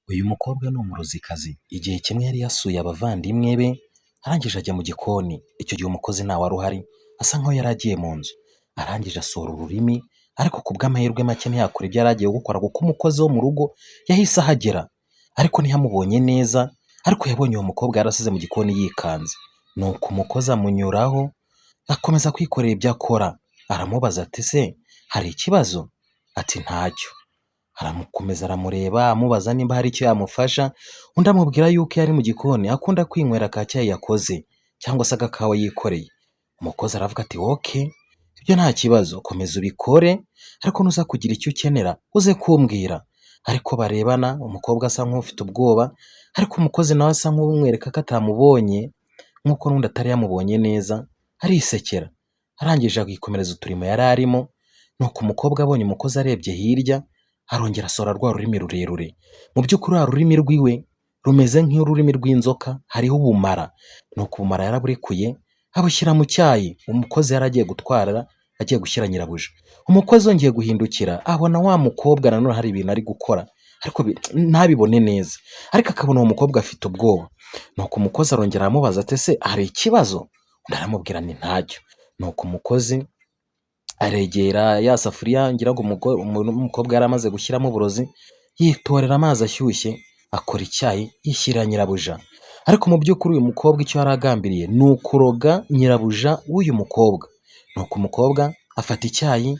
Uyu mukobwa ni umurozikazi. Igihe kimwe yari yasuye abavandimwe be, arangije ajya mu gikoni. Icyo gihe umukozi ntawe wari uhari, asa nkaho yari agiye mu nzu. Arangije asohora ururimi, ariko ku bw'amahirwe make ntiyakora ibyo yari agiye gukora kuko umukozi wo mu rugo yahise ahagera. Ariko ntiyamubonye neza, ariko yabonye uwo mukobwa yarasize mu gikoni yikanze. Nuko umukozi amunyuraho, akomeza kwikorera ibyo akora. Aramubaza ati: "Se hari ikibazo?" Ati: "Ntacyo." Aramukomeza aramureba, amubaza nimba hari icyo yamufasha, undi amubwira yuko iyo ari mu gikoni akunda kwinywera ka cyayi yakoze cyangwa se agakawa yikoreye. Umukozi aravuga ati: "Okay, ibyo nta kibazo, komeza ubikore, ariko nuza kugira icyo ukenera uze kumbwira." Ariko barebana, umukobwa asa nk'ufite ubwoba, ariko umukozi nawe asa nk'umwereka ko atamubonye, nk'uko n'undi atari yamubonye neza, arisekera. Arangije akikomereza uturimo yari arimo, nuko umukobwa abonye umukozi arebye hirya, arongera asohora rwa rurimi rurerure. Mu by'ukuri rwa rurimi rwiwe rumeze nk'ururimi rw'inzoka, hariho ubumara. Nuko ubumara yaraburekuye, abushyira mu cyayi umukozi yari agiye gutwara, agiye gushyira nyirabuja. Umukozi yongeye guhindukira, abona wa mukobwa nanone hari ibintu ari gukora, ariko ntabibone neza, ariko akabona uwo mukobwa afite ubwoba. Nuko umukozi arongera aramubaza ati: "Ese hari ikibazo?" Undi aramubwira ni ntacyo. Nuko umukozi aregera ya safuriya, ngira ngo umukobwa yari amaze gushyiramo uburozi, yitorera amazi ashyushye, akora icyayi, yishyirira nyirabuja. Ariko mu by'ukuri uyu mukobwa icyo yari agambiriye ni ukuroga nyirabuja w'uyu mukobwa. Nuko umukobwa afata icyayi,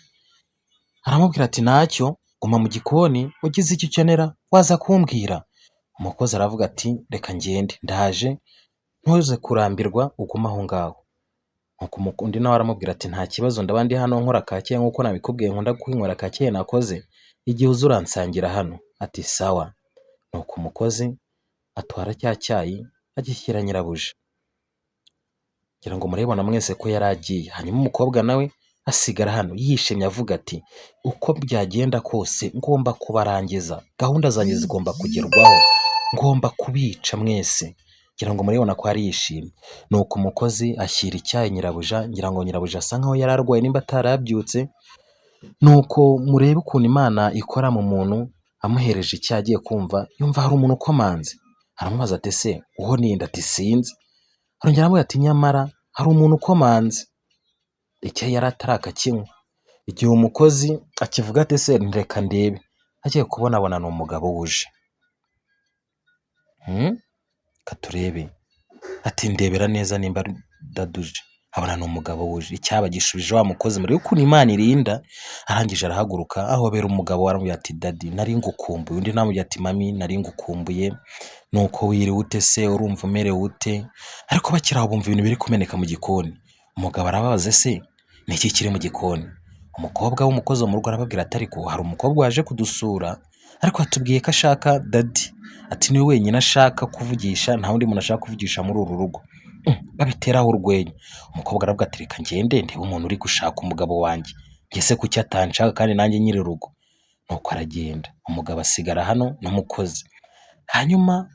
aramubwira ati: "Ntacyo, guma mu gikoni, ugize icyo ukenera waza kumbwira." Umukozi aravuga ati: "Reka ngende, ndaje, ntuze kurambirwa, ugume aho ngaho." Nuko undi nawe aramubwira ati: "Nta kibazo, ndaba ndi hano nkora ka cyayi nk'uko nabikubwiye, nkunda kwinywera ka cyayi nakoze, igihe uza uransangira hano." Ati: "Sawa." Nuko umukozi atwara cya cyayi, agishyira nyirabuja. Ngira ngo murabibona mwese ko yari agiye. Hanyuma umukobwa nawe asigara hano yishimye, avuga ati: "Uko byagenda kose ngomba kubarangiza, gahunda zanjye zigomba kugerwaho, ngomba kubica mwese." Ngira ngo murabibona ko yari yishimye. Nuko umukozi ashyira icyayi nyirabuja, ngira ngo nyirabuja asa nkaho yari arwaye nimba atarabyutse. Nuko murebe ukuntu Imana ikora mu muntu, amuhereje icyayi, agiye kumva yumva hari umuntu ukomanze. Aramubaza ati: "Ese uwo ninde?" Ati: "Sinzi." Arongera aramubwira ati: "Nyamara hari umuntu ukomanze." Icyayi yari atarakakinywa. Igihe umukozi akivuga ati: "Ese reka ndebe," agiye kubona abona ni umugabo wuje. Reka turebe. Ati: "Ndebera neza nimba daddy uje." Abona ni umugabo wuje. Icyaba gishubije wa mukozi. Murebe ukuntu Imana irinda. Arangije arahaguruka, ahobera umugabo, aramubwira ati: "Daddy, nari ngukumbuye." Undi nawe aramubwira ati: "Mummy, nari ngukumbuye." Nuko: "Wiriwe ute se? Urumva umerewe ute?" Ariko bakiri aho bumva ibintu biri kumeneka mu gikoni. Umugabo arababaza: "Ese ni iki kiri mu gikoni?" Umukobwa w'umukozi wo mu rugo arababwira ati: "Ariko hari umukobwa waje kudusura, ariko atubwiye ko ashaka daddy, ati niwe wenyine ashaka kuvugisha, nta wundi muntu ashaka kuvugisha muri uru rugo." Babiteraho urwenya. Umukobwa aravuga ati: "Reka ngende ndebe umuntu uri gushaka umugabo wanjye. Njye se kuki atanshaka kandi nanjye nyiri urugo?" Nuko aragenda, umugabo asigara hano n'umukozi. Hanyuma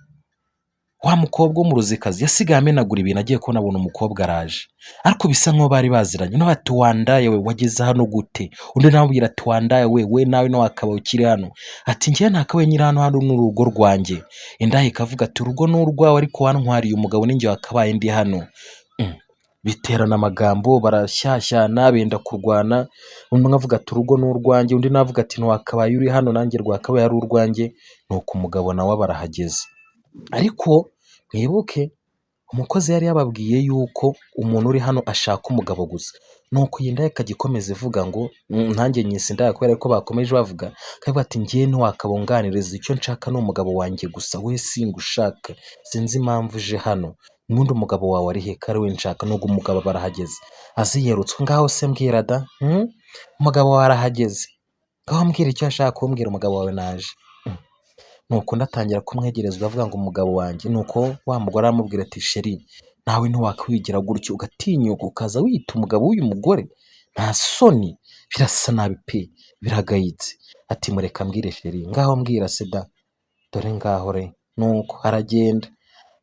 wa mukobwa w'umurozikazi yasigaye amenagura ibintu, agiye kubona abona umukobwa araje, ariko bisa nkaho bari baziranye. Undi ati: "Wandaye we, wageze hano gute?" Undi nawe amubwira ati: "Wandaye we, we nawe ntiwakabaye ukiri hano." Ati: "Njyewe ntakabaye nyiri hano, hano ni urugo rwanjye." Indaya ikavuga ati: "Urugo ni urwawe, ariko wantwariye umugabo, ninjye wakabaye ndi hano." Biterana amagambo, barashyashyana, benda kurwana. Umwe avuga ati: "Urugo ni urwanjye." Undi nawe avuga ati: "Ntiwakabaye uri hano, nanjye rwakabaye ari urwanjye." Nuko umugabo nawe aba arahageze. Ariko mwibuke umukozi yari yababwiye yuko umuntu uri hano ashaka umugabo gusa. Nuko iyi ndaya ikajya ikomeza ivuga ngo nanjye nyise indaya kubera ko bakomeje bavuga, ikavuga ati: "Njyewe ntiwakabunganiriza, icyo nshaka ni umugabo wanjye gusa, we singushaka, sinzi impamvu uje hano. Ubundi umugabo wawe ari he ko ari we nshaka?" Nubwo umugabo aba arahageze, aziyerutse: "Ngaho se mbwira da, umugabo wawe arahageze, ngaho mbwira icyo ashaka kumbwira, umugabo wawe naje." Nuko undi atangira kumwegereza avuga ngo umugabo wanjye. Nuko wa mugore aramubwira ati: "Chéri, nawe ntiwakwigira gutyo, ugatinyuka ukaza wiyita umugabo w'uyu mugore, nta soni? Birasa nabi pe, biragayitse." Ati: "Mureka mbwire chéri." "Ngaho mbwira se da." "Dore ngaho re." Nuko aragenda.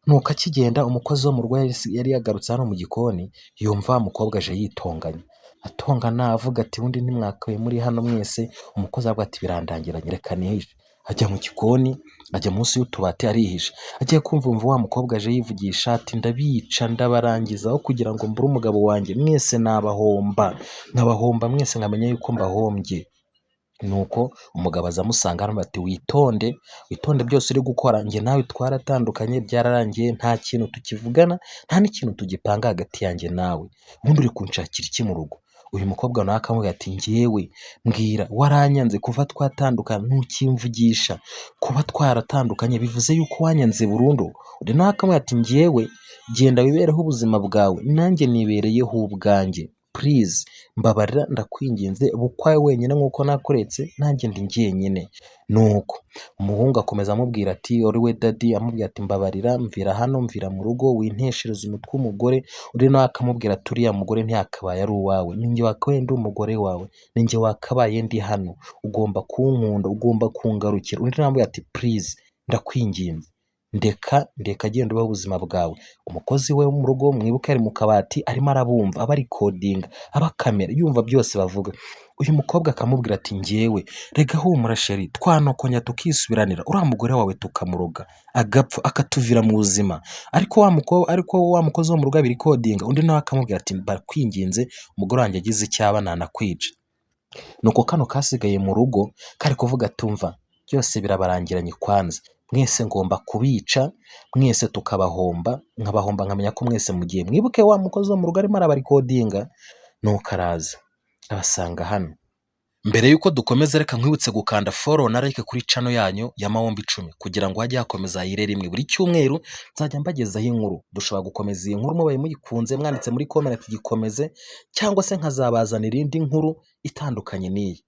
Nuko akigenda, umukozi wo mu rugo yari yagarutse hano mu gikoni, yumva wa mukobwa aje yitonganya, atongana, avuga ati: "Ubundi ntimwakabaye muri hano mwese." Umukozi aravuga ati: "Birandangiranye, reka nihishe." Ajya mu gikoni, ajya munsi y'utubati arihisha. Agiye kumva yumva wa mukobwa aje yivugisha ati: "Ndabica, ndabarangiza, aho kugira ngo mbure umugabo wanjye mwese nabahomba, nkabahomba mwese, nkamenya yuko mbahombye." Nuko umugabo aza amusanga hano ati: "Witonde, witonde, byose uri gukora, njye nawe twaratandukanye, byararangiye, nta kintu tukivugana, nta n'ikintu tugipanga hagati yanjye nawe. Ubundi uri kunshakira iki mu rugo?" Uyu mukobwa nawe akamubwira ati: "Njyewe mbwira, waranyanze kuva twatandukana, ntukimvugisha. Kuba twaratandukanye bivuze yuko wanyanze burundu?" Undi nawe akamubwira ati: "Njyewe genda wibereho ubuzima bwawe, nanjye nibereyeho ubwanjye. Please, mbabarira, ndakwinginze, bukwawe wenyine nk'uko nakuretse, nanjye ndi njyenyine." Nuko umuhungu akomeza amubwira ati, uri we daddy, amubwira ati: "Mbabarira, mvira hano, mvira mu rugo, winteshereza umutwe w'umugore." Undi nawe akamubwira ati: "Uriya mugore ntiyakabaye ari uwawe, ninjye wakabaye ndi umugore wawe, ninjye wakabaye ndi hano, ugomba kunkunda, ugomba kungarukira." Undi nawe amubwira ati: "Please, ndakwinginze, ndeka, ndeka, genda ubeho ubuzima bwawe." Umukozi we wo mu rugo, mwibuke, ari mu kabati, arimo arabumva, abarecordinga, abakamera, yumva byose bavuga. Uyu mukobwa akamubwira ati: "Njyewe rega, humura chéri, twanokonya tukisubiranira, uriya mugore wawe tukamuroga agapfa, akatuvira mu buzima." Ariko wa mukobwa, ariko wa mukozi wo mu rugo abirecordinga. Undi nawe akamubwira ati: "Ndakwinginze, umugore wanjye agize icyo aba nanakwica." Nuko kano kasigaye mu rugo kari kuvuga ati: "Umva, byose birabarangiranye, kwanza mwese ngomba kubica mwese, tukabahomba, nkabahomba, nkamenya ko mwese mugiye." Mwibuke wa mukozi wo mu rugo arimo arabarecordinga. Nuko araza abasanga hano. Mbere y'uko dukomeza, reka nkwibutse gukanda follow na like kuri channel yanyu ya Mawombi 10, kugira ngo hajye hakomeza hayire rimwe. Buri cyumweru nzajya mbagezaho inkuru. Dushobora gukomeza iyi nkuru mubaye muyikunze, mwanditse muri comment gikomeze, cyangwa se nkazabazanira indi nkuru itandukanye n'iyi.